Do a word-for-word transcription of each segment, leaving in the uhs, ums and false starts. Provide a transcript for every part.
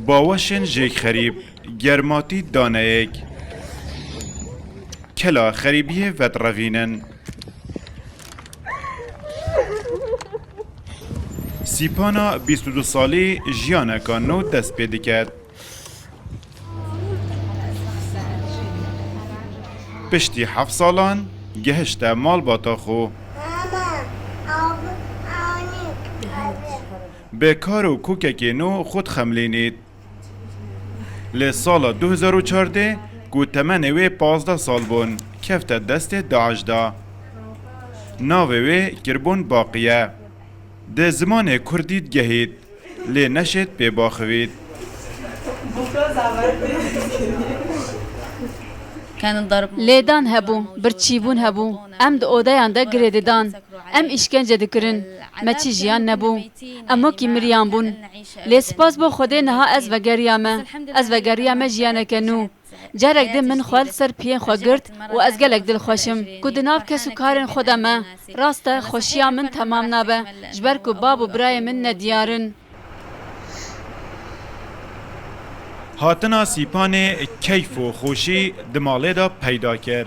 Baweşên jêk xerîb, germatî daneyek. Kela xerîbiyê vedrevînin. Sîpana bîst û du salî jiyaneka nû dest pê diket. Piştî heft salan gehişte malbata xwe. Bi kar û kûkekê nû xwe dixemlînît. Lê sala du hezar û çardeh ku temenê wê pazdeh sal bûn, kefte destê DAIŞ de. Navê wê kirbûn Baqiye. Di zimanê kurdî digehît, lê neşêt pê baxivît. Lêdan hebû, birçîbûn hebû. Em di odeyan de girê didan. Em îşkence dikirin. Me çi jiyan nebû. Em wekî miriyan bûn. Lê spas bo Xwedê niha ez vegeriyame. Ez vegeriyame jiyaneke nû. Carek din min xwe li ser piyên xwe girt û ez gelek dilxweş im ku di nav kes û karên xwe de me. Rast e, xweşiya min temam nabe, ji ber ku bab û birayê min nediyar in. Hatina Sîpanê keyf û xweşî di malê de peyda kir.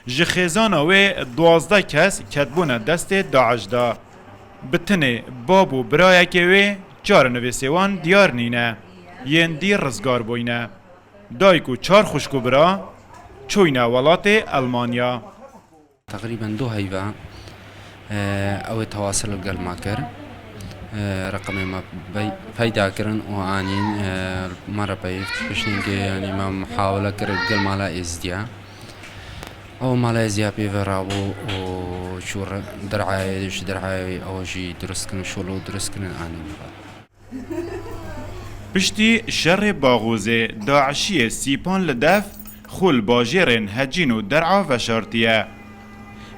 Ji xêzana wê duwazdeh kes ketbûne destê DAIŞ de. Bi tinê bab û birayekê wê çarenivîsê wan diyar nîne. Yên dî rizgar bûyne. Dayik û çar xwişk û bira çûyne welatê Elmanya. Teqrîben du heyva, e, ew ê tewasil li gel me kir. E, Reqemê me pey- peyda kirin û anîn, e, me re peyivt. Piştînkê, yanî me muhawele kir li gel mala Êzidiya. Ew mala Êzidiya pê ve rabû û çû re- dirayê, ji dirayê ew jî dirust kirin, şolo dirust kirin, anîn me re. Piştî şerê Baxûzê, DAIŞiyê Sîpan li dev xwe li bajêrên Hecîn û Der'a veşartiye.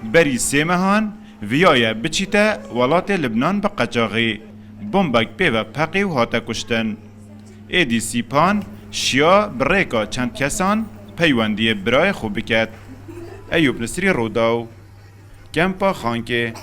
Berî sê mehan viyaye biçîte welatê Libnan bi qeçaxî, bombek pê ve peqî û hate kuştin. Êdî Sîpan şiya bi rêka çend kesan peywendiyê birayê xwe biket. Eyûb Nisrî, Rûdaw, Kempa Xankê.